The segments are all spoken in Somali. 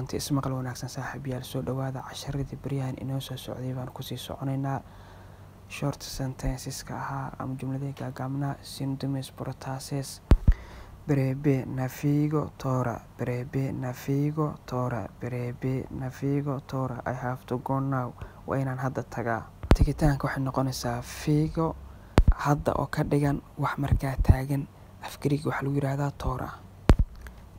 Kulanti ismaqal wanaagsan, saaxiibayaal. Soo dhawaada. Casharadii baryahan inoo soo socday baan kusii soconaynaa, short sentenceska ahaa ama jumladihii gaagaabnaa. Σύντομες προτάσεις. Πρέπει να φύγω τώρα. Πρέπει να φύγω τώρα. Πρέπει να φύγω τώρα. I have to go now. Waa inaan hadda tagaa. Tegitaanka waxay noqonaysaa φύγω. Hadda oo ka dhigan wax markaa taagan, af Giriig waxaa lagu yihahdaa τώρα.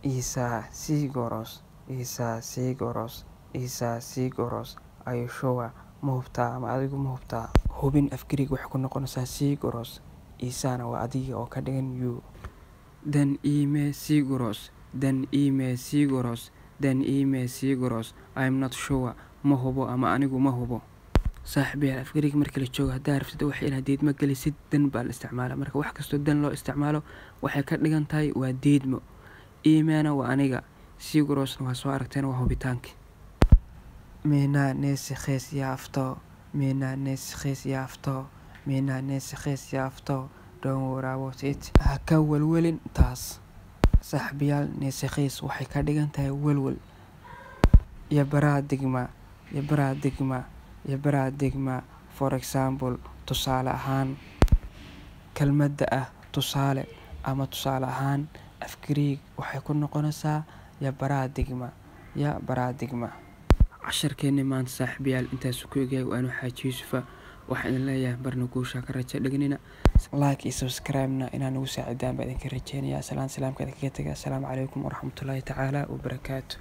Είσαι σίγουρος? Είσαι σίγουρος? Είσαι σίγουρος? Are you sure? Ma hubtaa ama adigu ma hubtaa? Hubin af Giriig waxay ku noqonaysaa σίγουρος. Είσαι na waa adiga oo ka dhigan you. Δεν είμαι σίγουρος. Δεν είμαι σίγουρος. Δεν είμαι σίγουρος. I am not sure. Ma hubo ama anigu ma hubo. Saaxiibayaal, af Giriig marka la joogo, haddaa rabtid wax inaad diidmo gelisid, δεν baa la isticmaala. Marka wax kastoo δεν loo isticmaalo, waxay ka dhigan tahay waa diidmo. Είμαι na waa aniga, σίγουρος na waa soo aragteen, waa hubitaanki. Μην ανησυχείς γι' αυτό. Μην ανησυχείς γι' αυτό. Μην ανησυχείς γι' αυτό. Don't worry about it. Ha ka welwelin taas. Saaxiibayaal, ανησυχείς waxay ka dhigan tahay welwel. Για παράδειγμα. Για παράδειγμα. Για παράδειγμα. For example, tusaale ahaan. Kelmadda ah tusaale ama tusaale ahaan, af Giriig waxay ku noqonaysaa για παράδειγμα. Για παράδειγμα. Casharkeeni maanta, saaxiibayaal, intaas ku egyahay. Waa inuu Xaaji Yuusufa. Waxaan idin leeyahay barna guusha ka raja dhignina, like iyo subscribe-na inaa nagu saacidaan baa idinka rajeynayaa. Salaan salaamka idinkaga taga. Asalaamu calaykum waraxmatullaahi tacaala wabarakaatu.